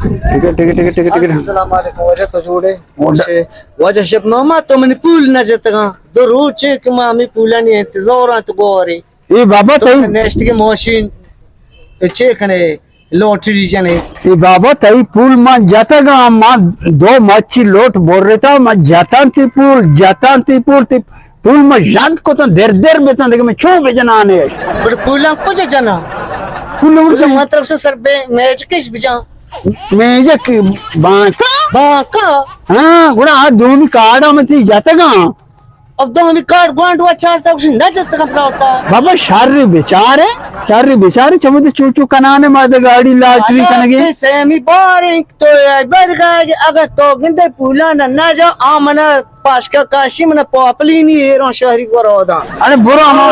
Ticket, ticket, ticket, ticket, ticket. السلام علیکم، واجہ تو جوڑے؟ واجہ۔ واجہ شپ نامہ تو منی پول نہ جتگاں۔ دو روچے کہ ما ہمیں پولانی انتظار آں تو گوارے۔ اے بابا تو تئی نیشت کے ماشین تو چے کنے؟ لوٹری جنے۔ اے بابا تئی پول ما جتگاں، ما دو مچی لوٹ برتا، ما جتاں تی پول، جتاں تی پول، تی پول ما جند کتن، در در بتن، دیگه من چون بجنانے؟ بڑے پولاں کجا جنا؟ پول ما مطلب سے سر بے میجکش بجان۔ میجک بانکا؟ بانکا؟ ہاں، گڑا آ دومی کارڈا من تی جتگاں۔ اب دومی کارڈ گوانڈو چار تا کچھ نہ جتگاں پلاٹا۔ بابا شر بچارے، شر بچارے، چمود چو چو کنانے ما دے گاڑی لاٹری کنگے۔ سیمی بار انک تو اے برگا اگر تو گندے پولانا نہ جا آ منا پاشکا کاشی منا پاپلینی ایران شہری گورا دا۔ ارے برو ہما۔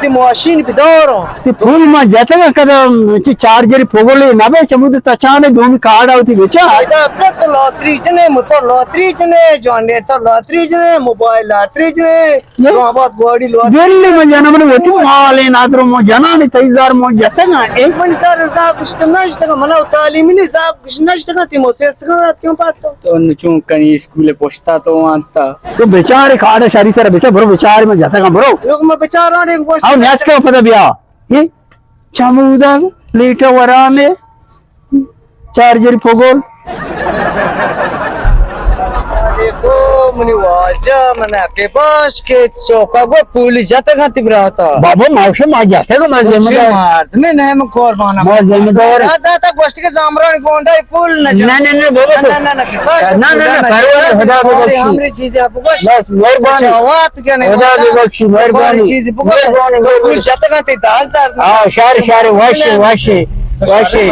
تی ماشین بدارو۔ تی پول ما جتگا کدا چی چارجر پگولے نبے چمود تچانے دومی کارڈا ہوتی بچا۔ ادا پت لاتری جنے، موتور لاتری جنے، جانڈے تو لاتری جنے، موبائل لاتری جنے۔ یہ تو آباد گاڑی لوگ۔ دلی میں جانا من وتی مال ہے نادر مو جنانی تیزار مو جتگا اے۔ من سر زا کچھ نشتگا، منا تعلیم نہیں زا کچھ نشتگا، تی مو سیستگا رات کیوں بات تو؟ تو نچوں کنی اسکول پوشتا تو وانتا۔ تو بیچارے کاڑا شری سر بیچا برو بیچارے میں جتگا برو۔ لوگ میں بیچارہ نے گوشت۔ او نیاز کا پتہ بیا۔ یہ چمودا لیٹا ورانے۔ چارجر پگول۔ تو منی واجہ من کہ باش کہ چوکا گو پولی جتگاں تی براتا۔ بابا ما شما جتگ ما ذمہ دار۔ مرد میں نہیں من قربانا۔ ما ذمہ دار۔ داتا گوشت کے زامران گونڈا پول نہ۔ نہ نہ نہ بابا۔ نہ نہ نہ۔ نہ نہ نہ پرواہ خدا بخشی۔ ہمری چیزیں بگوش۔ بس مہربانی۔ جواب کیا نہیں خدا بخشی، مہربانی۔ چیزیں بگوش۔ مہربانی، مہربانی۔ پول جتگاں تی داز دار۔ ہاں، شار، شار، واشے، واشے، واشے۔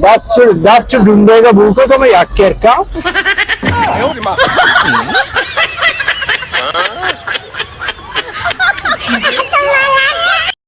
دپ چڑ، دپ چڑ ڈنڈے کا بوکو تو میں یک کرکا۔